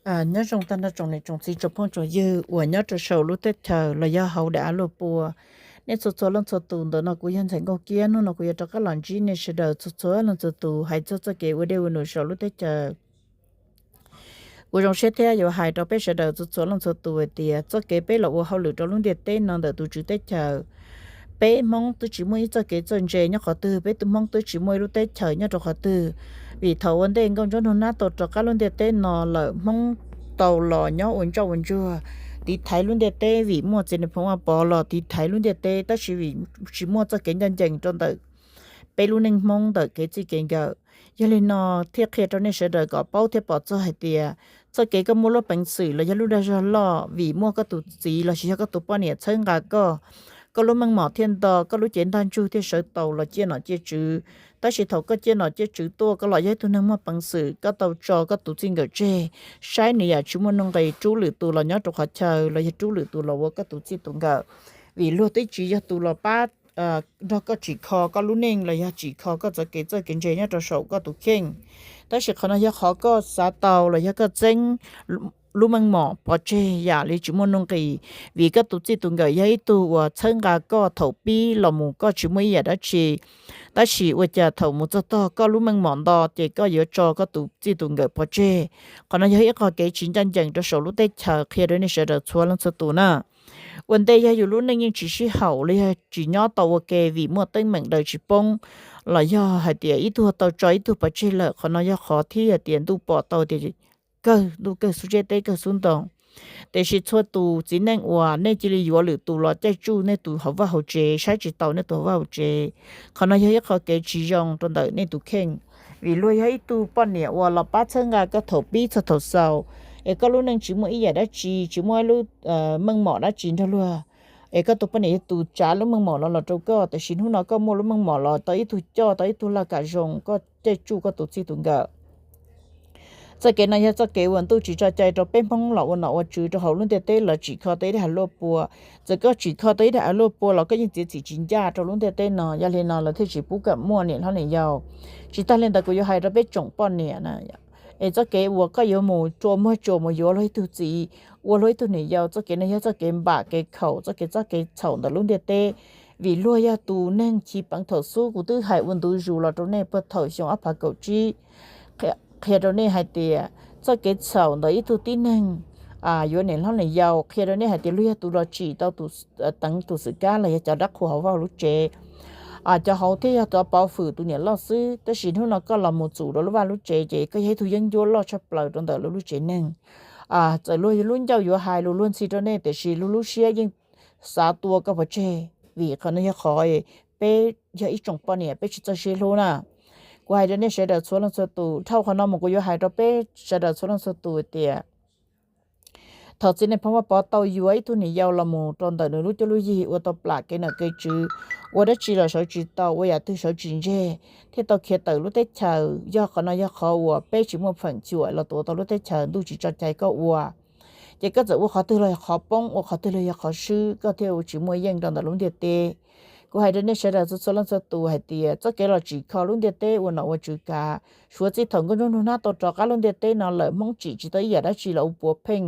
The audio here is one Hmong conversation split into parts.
Nyob zoo tag nrho tsoom niam tsoom txiv tsoom phooj tsoom ywg uas nyob rau saum lub teb chaws los yog hauv daim av luaj pua. Nej txhua txhua leej txhua tus, ntawm no kuv yog Ntxhais Nkauj Kiab. Hnub no kuv yuav rov qab los ntsib nej sawv daws txhua txhua leej txhua tus hais txog txoj kev ua dej ua num saum lub teb chaws. Kuv zoo siab thiab yuav hais rau peb sawv daws txhua txhua leej txhua tus hais tias txoj kev peb los ua hauj lwm rau lub ntiaj teb no ntawm tus tswv teb chaws, peb Hmoob twb tsis muaj ib txoj kev txawj ntse nyob qhov twg, peb Hmoob twb tsis muaj ib lub teb chaws nyob rau qhov twg. Vim thaum ua ntej Nkauj Ntsuab Nraug Nab tau rov qab lub ntiaj teb no lawm, Hmoob tau los nyob ua ntsoj ua ntsuag tiv thaiv lub ntiaj teb, vim muaj txiv Nais Phoo Vaj Pov los tiv thaiv lub ntiaj teb, tab sis vim tsis muaj txoj kev ncaj ncees rau ntawm peb lub neej Hmoob ntawm kev txij kev nkawm. Yog li no thiaj qhia rau nej sawv daws kom paub thiab pom txog hais tias txoj kev koj muaj lub peev xwm los yog lub dag zog loj vim muaj koj tus txiv los sis yog koj tus poj niam txhawb nqa koj, koj lub meej mom thiaj nto, koj lub cev ntaj ntsug thiaj sawv taus los ciaj nom ciaj tswv. Tab sis thaum koj ciaj nom ciaj tswv tuaj, koj los yog ib tug neeg muaj peev xwm, koj tau tso koj tus txij nkawm tseg, saib nws yam tsis muaj nuj nqis, rub lwm tus los nyob rau qhov chaw los yog rub lwm tus los ua koj tus txij tus nkawm. Vim luag twb tsis yog tus los pab nrog koj tsim kho koj lub neej los yog tsim kho koj txoj kev txawj kev ntse nyob rau saum koj tus kheej. Tab sis qhov no yog qhov koj xav tau los yog koj txeeb lub meej mom pov tseg yam li tsis muaj nuj nqis, vim koj tus txij tus nkawm yog ib tug uas txhawb nqa koj thaum pib los mus koj tsis muaj ib yam dab tsi. Tab sis ua cas thaum mus txog tog koj lub meej mom nto ces koj yuav tso koj tus txij tus nkawm pov tseg. Qhov no yog ib qho kev tsis ncaj ncees rau saum lub teb chaws, qhia rau nej sawv daws txhua leej txhua tus na. Ua ntej yog yus lub neej yeej tsis sib haum los yog tsis nyob tau ua ke vim muaj teeb meem daws tsis poob, los yog hais tias ib tug tau tso ib tug pov tseg lawm, qhov no yog qhov thiab hais tias ntuj pom tau tias kawg, ntuj kawg xub tsheb teb kawg xub ntoo. Tiam sis txhua tus txiv neej uas nej cia li yuav lwm tus los caij tsuj nej tus hauv vaj hauv tsev, saib tsis taus nej tus hauv vaj hauv tsev, qhov no yog ib qho kev tsis zoo rau ntawm nej tus kheej. Vim luag yog ib tug poj niam uas los pab txhawb nqa koj thaum pib txog thaum xaus, es koj lub neej tsis muaj ib yam dab tsi, tsis muaj ib lub meej mom dab tsi nrog luag, es koj tus poj niam yog tus tsav lub meej mom los los rau koj, tiam sis hnub no koj muaj lub meej mom los tau ib tug coj, tau ib tug laj kam zoo, koj caij tsuj koj tus txij tus nkawm. Txoj kev no yog txoj kev uas ntuj tsis tso cai rau peb Hmoob los ua nom ua tswv rau hauv lub ntiaj teb los tsim kho tau ib daim av luaj pua. Txawm koj tsim kho tau ib daim av luaj pua los koj yeej txiav txim tsis ncaj rau lub ntiaj teb no. Yog li no lawv thiaj tsis pub kom muaj niam hlob niam yau. Tsis tag li ntawd kuv yuav hais rau peb tsoom poj niam na, es txoj kev uas koj yuav mus tsuas muag tsuas mus yuav luag ib tug txiv, ua luag ib tug niam yau, txoj kev no yog txoj kev npam kev khaum, txoj kev txob kev txhaum ntawm lub ntiaj teb. Vim luag yog tus neeg chiv peev thaum xub, kuv twb hais ua ntu zus los rau nej puag thaum xyoo ob phav kaum tsib, qhia rau nej hais tias txoj kev txhaum ntawm ib tug tib neeg yuav niam hlob niam yau, qhia rau nej hais tias luag yog tus los tsim tau tus, teev tus xwm kab los yog cov dab qhuas hauv vaj lub tsev, cov hauv thiab yog cov pov hwm tus niam loj xwb. Tab sis hnub no koj los mus txum rau lub vaj lub tsev ces koj yog ib tug yeeb ncuab loj tshaj plaws rau ntawm lawv lub tsev neeg. Txawm luag lub ncauj yuav hais lus luag ntxhi rau nej, tiam sis luag lub siab yeej xav tua koj pov tseg, vim qhov no yog qhov peb yog ib tsoom poj niam peb tsis txawj sib hlub na. Kuv hais rau nej sawv daws txhua leej txhua tus, dhau qhov no mus kuv yuav hais rau peb sawv daws txhua leej txhua tus tias thaum txiv Nais Phoo Vaj Pov tau yuav ib tug niam yau los mus rau ntawm nws lub cuab lub yig, ua tau plam kev nom kev tswv, ua dab tsi los sawv tsis tau, ua yam twg sawv tsis ntseg, thiaj tau khiav tawm lub teb chaws. Yog qhov no yog qhov uas peb tsis muaj feem xyuam los tuav tau lub teb chaws, ntuj tsis tso cai koj ua. Ces koj txawm ua qhov twg los yog qhov poob, ua qhov twg los yog qhov swb, koj thiaj ua tsis muaj yeej rau ntawm lub ntiaj teb. Kuv hais rau nej sawv daws txhua txhua leej txhua tus hais tias txoj kev los tsim kho lub ntiaj teb ua nom ua tswv kav, suav txij thaum Nkauj Ntsuab Nraug Nab tau rov qab lub ntiaj teb no lawm, Hmoob tsim tsis tau ib yam dab tsi los ua puav pheej,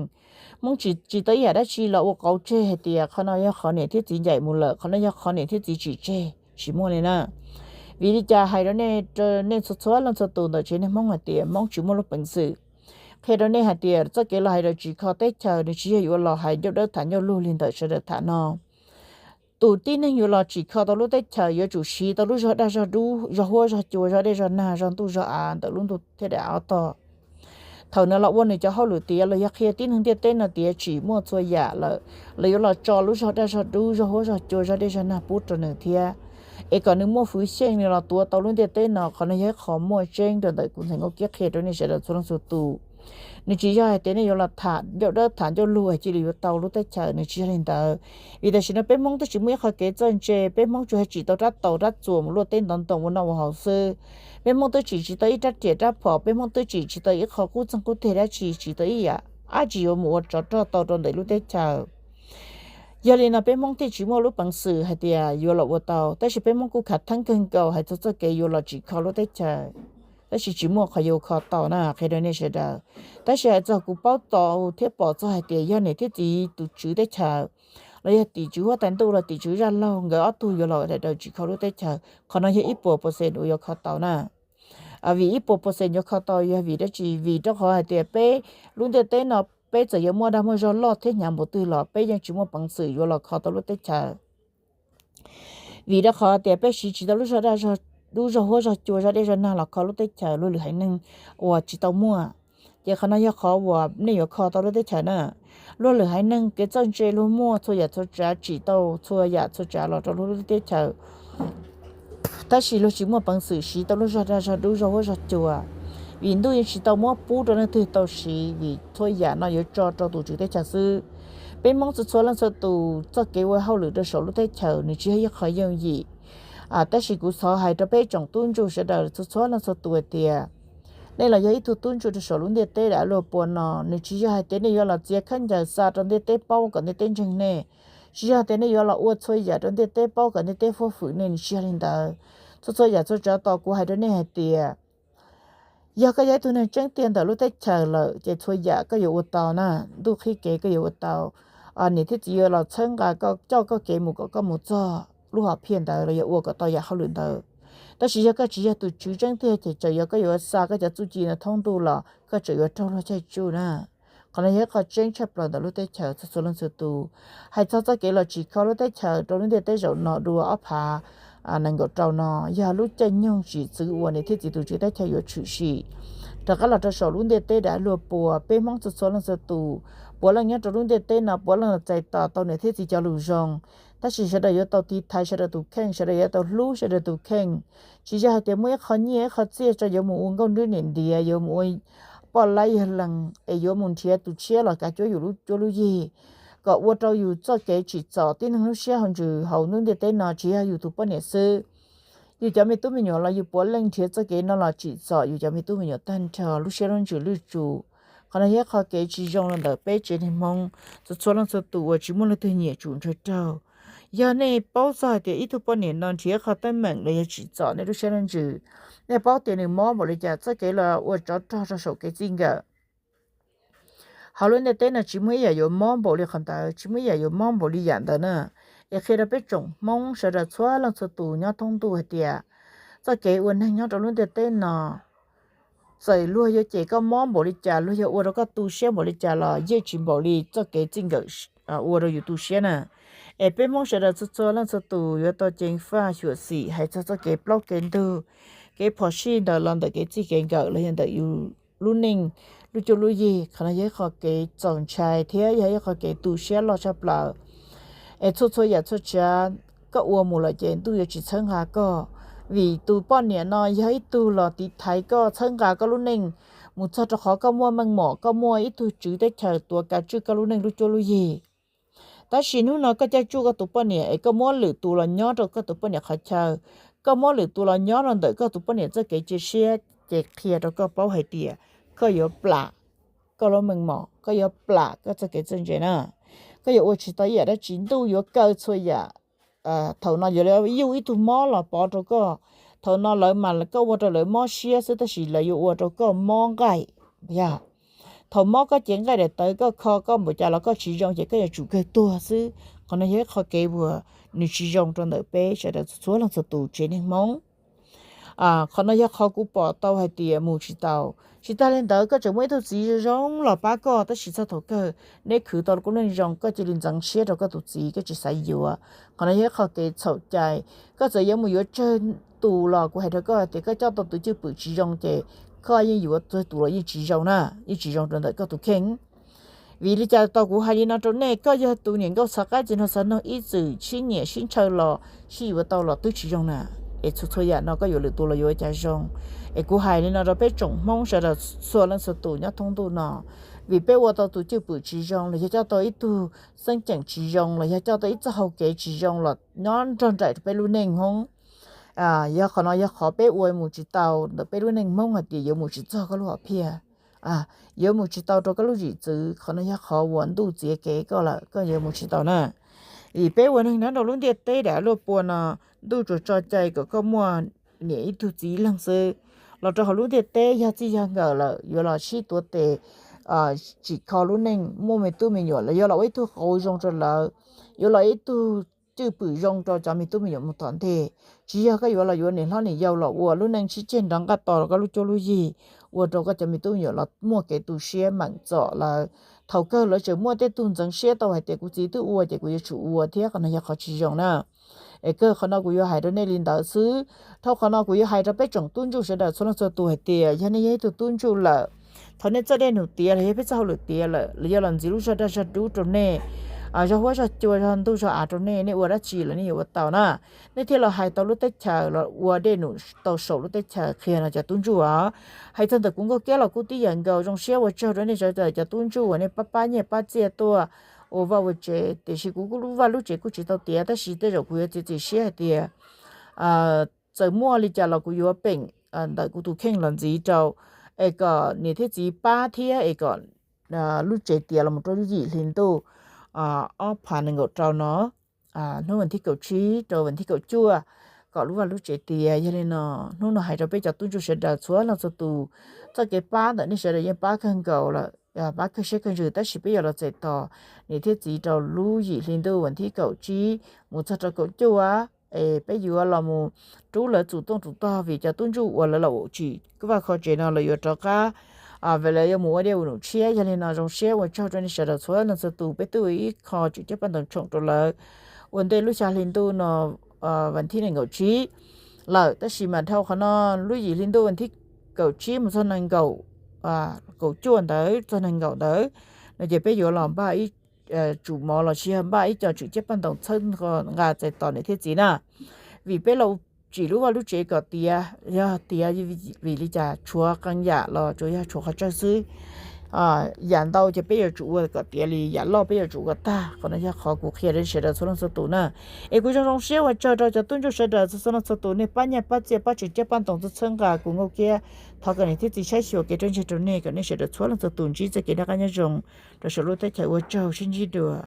Hmoob tsim tsis tau ib yam dab tsi los ua qauv tseg hais tias qhov no yog qhov niam thiab txiv ncaim mus lawm, qhov no yog qhov niam thiab txiv tsim tseg, tsis muaj li na. Vim li cas hais rau nej, nej txhua txhua leej txhua tus ntawm tsev neeg Hmoob hais tias Hmoob tsis muaj lub peev xwm? Qhia rau nej hais tias txoj kev los hais los tsim kho teb chaws nws tsis yog yuav los hais ncauj dawb tham ncauj lug li ntawm sawv daws tham no. Tus tib neeg yuav los tsim kho tau lub teb chaws yuav tsum siv tau lub zog daj zog dub, zog huab zog cua, zog dej zog nag, zog ntuj zog av ntawm lub ntuj thiab daim av ob tog. Thaum nws los ua nws cov hauj lwm tiav los yog qhia tib neeg ntiaj teb no tiav tsim muaj txhua yam lawm, lawv yuav los tso lub zog daj zog dub, zog huab zog cua, zog dej zog nag pub rau nws thiab, es kom nws muaj hwv xyeej nws los tuav tau lub ntiaj teb no. Qhov no yog ib qho muaj tseeb rau ntawm kuv Ntxhais Nkauj Kiab qhia rau nej sawv daws txhua leej txhua tus. Nws tsis yog hais tias nej yuav los tham ncauj dawb tham ncauj lug cia li yuav tau lub teb chaws, nws tsis yog li ntawd. Vim tam sim no peb Hmoob twb tsis muaj ib qho kev txawj ntse, peb Hmoob tsuas yog tsim tau rab taus rab txuas mus luaj teb ntov ntoo ua noj ua haus xwb. Peb Hmoob twb tsim tsis tau ib rab riam rab phom, peb Hmoob twb tsim tsis tau ib qho qub txeeg qub teg dab tsi, tsis tau ib yam dab tsi yuav mus ua tsov rog tau rau ntawm lub teb chaws. Yog li no peb Hmoob thiaj tsis muaj lub peev xwm hais tias yuav los ua tau, tab sis peb Hmoob kuj khav theeb kawg nkaus hais txog txoj kev yuav los tsim kho lub teb chaws. tab sis tsis muaj qhov yuav kho tau na, qhia rau nej sawv daws. Tab sis hais txog kuv paub tau thiab pom txog hais tias yog niam thiab txiv tus tswv teb chaws los yog tim tswv huab tais ntuj los tim tswv zaj laug nkawd ob tug yuav los daim daws tsim kho lub teb chaws, qhov no yog ib puas percent uas yuav kho tau na. Vim ib puas percent yuav kho tau yog vim dab tsi? Vim rau qhov hais tias peb lub ntiaj teb no peb txawm yuav muaj dag muaj zog loj thiab hnyav npaum twg los peb yeej tsis muaj peev xwm yuav los kho tau lub teb chaws. Vim rau qhov tias peb siv tsis tau lub zog daj, lub zog huab zog cua, zog dej zog nag los kho lub teb chaws, luag lwm haiv neeg uas tsis tau muaj. Ces qhov no yog qhov uas nej yuav kho tau lub teb chaws na. Luag lwm haiv neeg kev txawj ntse luag muaj txhua yam txhua tsav, tsim tau txhua yam txhua tsav los rau luag lub teb chaws, tab sis luag tsis muaj peev xwm siv tau lub zog daj zog dub zog huab zog cua, vim ntuj yeej tsis tau muab pub rau leej twg tau siv, vim txhua yam no yuav tso rau tus tswv teb chaws xwb. Peb Hmoob txhua txhua leej txhua tus txoj kev ua hauj lwm rau saum lub teb chaws nws tsis yog ib qho yooj yim. Tab sis kuv xav hais rau peb tsoom tub ntsuj sawv daws txhua txhua leej txhua tus hais tias nej los yog ib tug tub ntsuj rau saum lub ntiaj teb dav luag pua no, nws tsis yog hais tias nej yuav los txiav khaub ncaws xa rau ntiaj teb paub kom ntiaj teb ntseeg nej, tsis yog tias nej yuav los ua txhua yam rau ntiaj teb paub kom ntiaj teb fuab fwm nej, nws tsis yog li ntawd. Txhua txhua yam txhua tsav tau kuv hais rau nej hais tias yog koj yog ib tug neeg tseeb tiag ntawm lub teb chaws lawm ces txhua yam koj yuav ua tau na. Ntuj qhib kev koj yuav ua tau. Niam thiab txiv yuav los txhawb nqa koj, coj koj kev mus kom koj mus txog lub hom phiaj ntawd los yog ua kom tau yam hauj lwm ntawd. Tab sis yog koj tsis yog tus tswv tseeb tiag ces txawm yog koj yuav xa koj cov txuj ci no thoob ntuj los koj tseem yuav raug luag caij tsuj na. Qhov no yog ib qho tseeb tshaj plaws ntawm lub teb chaws txhua txhua leej txhua tus. Hais txog txoj kev los tsim kho lub teb chaws rau lub ntiaj teb zaum no dua ob phav nees nkaum rau no yog lub caij nyoog tsim txwv uas niam thiab txiv tus tswv teb chaws yuav tshwm sim rov qab los rau saum lub ntiaj teb dav luag pua. Peb Hmoob txhua txhua leej txhua tus, puav leej nyob rau lub ntiaj teb no puav leej txais tos tau niam thiab txiv cov lus zoo, tab sis sawv daws yuav tau tiv thaiv sawv daws tus kheej, sawv daws yuav tau hlub sawv daws tus kheej. Tsis yog hais tias muaj ib qho nyiaj ib qho txiaj tso yuav mus ua nkauj nrib niam ntiav, yuav mus ua poj laib yawg lees es yuav mus nrhiav tus tshiab los kav cuab yus lub cuab lub yig, kom ua rau yus txoj kev tsim txom tib neeg lub siab hauv ntsws hauv lub ntiaj teb no tsis yog yus tus poj niam xwb. Yus cov me tub me nyuam los yus puav leej nrhiav txoj kev no los tsim txom yus cov me tub me nyuam tag nrho lub siab lub ntsws lwj tsum. Qhov no yog ib qho kev tsis zoo los ntawm peb tsev neeg Hmoob txhua txhua leej txhua tus uas tsis muaj leej twg nyiam tsum ntshaw raug. Yog nej paub txog hais tias ib tug poj niam no nrhiav qhov teeb meem los yog tsim txom nej lub siab lub ntsws, nej paub tias nws mob npaum li cas, txoj kev los ua tsov rog rau saum kev txij nkawm. Hauv lub ntiaj teb no tsis muaj ib yam yuav mob npaum li qhov ntawd, tsis muaj ib yam yuav mob npaum li yam ntawd na. Es qhia rau peb tsoom Hmoob sawv daws txhua leej txhua tus nyob thoob ntuj hais tias txoj kev ua neeg nyob rau lub ntiaj teb no, txawm luag yuav cem koj mob npaum li cas, luag yuav ua rau koj tu siab npaum li cas los yeej tsis npaum li txoj kev txij nkawm ua rau yus tu siab na. Es peb Hmoob sawv daws txhua txhua leej txhua tus yuav tau ceev faj xyuam xim hais txog txoj kev plaub kev ntug, kev phom sij ntawd los ntawm kev txij kev nkawm los yog ntawm yus lub neej, lub cuab lub yig. Qhov no yog ib qho kev txaus ntshai thiab yog ib qho kev tu siab loj tshaj plaws. Es txhua txhua yam txhua tsav koj ua mus lawm ces ntuj yuav tsis txhawb nqa koj, vim tus poj niam no yog ib tug los tiv thaiv koj, txhawb nqa koj lub neej mus txog rau qhov koj muaj meej mom, koj muaj ib tug tswv teb chaws tuav kav tswj koj lub neej lub cuab lub yig. Tab sis hnub no koj caij tsuj koj tus poj niam es koj muab lwm tus los nyob rau koj tus poj niam qhov chaw, koj muab lwm tus los nyob rau ntawm koj tus poj niam txoj kev cia siab, ces qhia rau koj paub hais tias koj yuav plam koj lub meej mom, koj yuav plam koj txoj kev txawj ntse na. Koj yuav ua tsis tau ib yam dab tsi, ntuj yuav kaw txhua yam. Thaum no yuav yuj ib tug mob los pov rau koj. Thaum no lawv mas koj ua rau lawv mob siab xwb tab sis lawv yuav ua rau koj mob nqaij. Yog thaum mob koj cev nqaij daim tawv, koj kho koj npaum cas los koj tsis zoo ces koj yuav tsum kawg tuag xwb. Qhov no yog ib qho kev uas nws tsis zoo rau ntawm peb sawv daws txhua leej txhua tus tsev neeg Hmoob. Qhov no yog qhov kuv pom tau hais tias mus tsis tau. Tsis tas li ntawd koj tseem muaj ib tug txiv zoo los pab koj tab sis txog thaum kawg neb khwv tau lub neej zoo koj cia li ntxeev siab rau koj tus txiv, koj tsis xav yuav. Qhov no yog ib qho kev txhaum cai. Koj txawm yuav mus yuav tsawg tus los kuv hais rau koj tias koj coj tau tus cwj pwm tsis zoo ces koj yeej yuav tsawg tus los yeej tsis zoo na, yeej tsis zoo rau ntawm koj tus kheej. Vim li cas tau kuv hais li no rau nej? Koj yog tus niam nkauj xav qaib txiv nraug xav noog ib txwm sib nyiam sib ntshaw los sib yuav tau los twb tsis zoo na. Es txhua txhua yam no koj yuav lwm tus los yuav ua cas zoo? Es kuv hais li no rau peb tsoom Hmoob sawv daws txhua leej txhua tus nyob thoob ntuj no, vim peb ua tau tus cwj pwm tsis zoo los yog coj tau ib tug xeeb ceem tsis zoo los yog coj tau ib txoj hau kev tsis zoo los nyob nrog nraim rau peb lub neej Hmoob. Yog qhov no yog qhov peb ua mus tsis tau ntawm peb lub neej Hmoob hais tias yuav mus tsis txog koj lub hom phiaj, yuav mus tsis tau rau koj lub zim txwv. Qhov no yog qhov uas ntuj txiav kev koj lawm, koj yuav mus tsis tau na. Vim peb ua neeg nyob rau lub ntiaj teb dav luaj pua no, ntuj tsuas tso cai kom koj muaj niam ib tug txiv ib leeg xwb. los rau hauv lub ntiaj teb yog txij yog nkawm lawm yuav los sib tuav tes tsim kho lub neej muaj me tub me nyuam los yuav los ua ib tug qauv zoo rau lawv, yuav los ib tug cwj pwm zoo rau cov me tub me nyuam mus tom ntej. Tsis yog koj yuav los yuav niam hlob niam yau los ua lub neej sib ceg nrov nqaj tos los koj lub cuab lub yig, ua rau koj cov me tub me nyuam los muaj kev tu siab meem txom lawv. Thaum kawg lawv tseem muaj tej tug ntxeev siab tau hais tias kuv txiv twb ua ces kuv yuav tsum ua thiab, qhov no yog qhov tsis zoo na. Es kawg qhov no kuv yuav hais rau nej li ntawd xwb. Dhau qhov no kuv yuav hais rau peb tsoom tub ntsuj sawv daws txhua leej txhua tus hais tias yog nej yog ib tug tub ntsuj lawm, thaum nej txoj dej num tiav los yog peb txoj hauj lwm tiav lawm, los yog los ntxiv lub zog dag zog dub rau nej, zog huab zog cua zog ntuj zog av rau nej, nej ua dab tsi los nej yuav ua tau na. Nej thiaj los hais tau lub teb chaws, los ua dej num tau saum lub teb chaws qhia no cov tub ntsuj os. Hais txog ntawm kuv Nkauj Kiab los kuj tib yam nkaus, zoo siab ua tsaug rau nej sawv daws cov tub ntsuj uas nej pab pab nyiaj pab txiaj tuaj ua vaj ua tsev, tiam sis kuv lub vaj lub tsev kuj tsis tau tiav, tab sis tej zaum kuv yuav txiav txim siab hais tias txawm muaj li cas los kuv yuav peem ntawm kuv tus kheej los ntxiv rau, es kom niam thiab txiv pab thiab es kom lub tsev tiav los mus rau lub yim hli ntuj ob phav nees nkaum rau no, hnub vas thib kaum tsib rau vas thib kaum cuaj, kom lub vaj lub tsev tiav. Yog li no, hnub no hais rau peb cov tub ntsuj sawv daws txhua leej txhua tus, txoj kev pab ntawm nej sawv daws yeej pab kawg nkaus lawm, pab kawg siab kawg ntsws, tab sis peb yuav los txais tos niam thiab txiv rau lub yim hli ntuj vas thib kaum tsib mus txog rau kaum cuaj, es peb yuav los mus rub lawv txum tooj txum tog vim cov tub ntsuj uas lawv los tsim vaj kho tsev no lawv yuav rov qab, vim lawv yuav mus ua dej ua num tshiab. Yog li no zoo siab ua tsaug rau nej sawv daws txhua leej txhua tus, peb twb ua ib qho tswm caj paj ntoos tshoom rau lawv ua ntej lub xya hli ntuj no vas thib nees nkaum tsib lawm, tab sis mas dhau qhov no lub yim hli ntuj vas thib kaum tsib mus txog nees nkaum, kaum cuaj ntawd txog nees nkaum ntawd no ces peb yuav los npaj ib tsum mov los sis yog npaj ib co tswm caj paj ntoos txhawb nqa txais tos niam thiab txiv na. Vim peb los tsim lub vaj lub tsev kom tiav, yog tiav vim li cas, tshuav qee yam los tsuas yog tshuav qhov tsawg xwb. Yam ntau ces peb yuav tsum ua kom tiav li, yam loj peb yuav tsum ua kom tag. Qhov no yog qhov kuv qhia rau sawv daws txhua leej txhua tus na. Es kuv zoo zoo siab ua tsaug rau cov tub ntsuj sawv daws txhua txhua leej txhua tus, nej pab nyiaj pab txiaj pab tswm caj pab ntoos txhawb nqa kuv Nkauj Kiab. Thov kom niam thiab txiv saib xyuas kev rau ntseg rau nej, kom nej sawv daws txhua leej txhua tus ntsib txoj kev noj qab nyob zoo rau saum lub teb chaws. Ua tsaug, sib ntsib dua.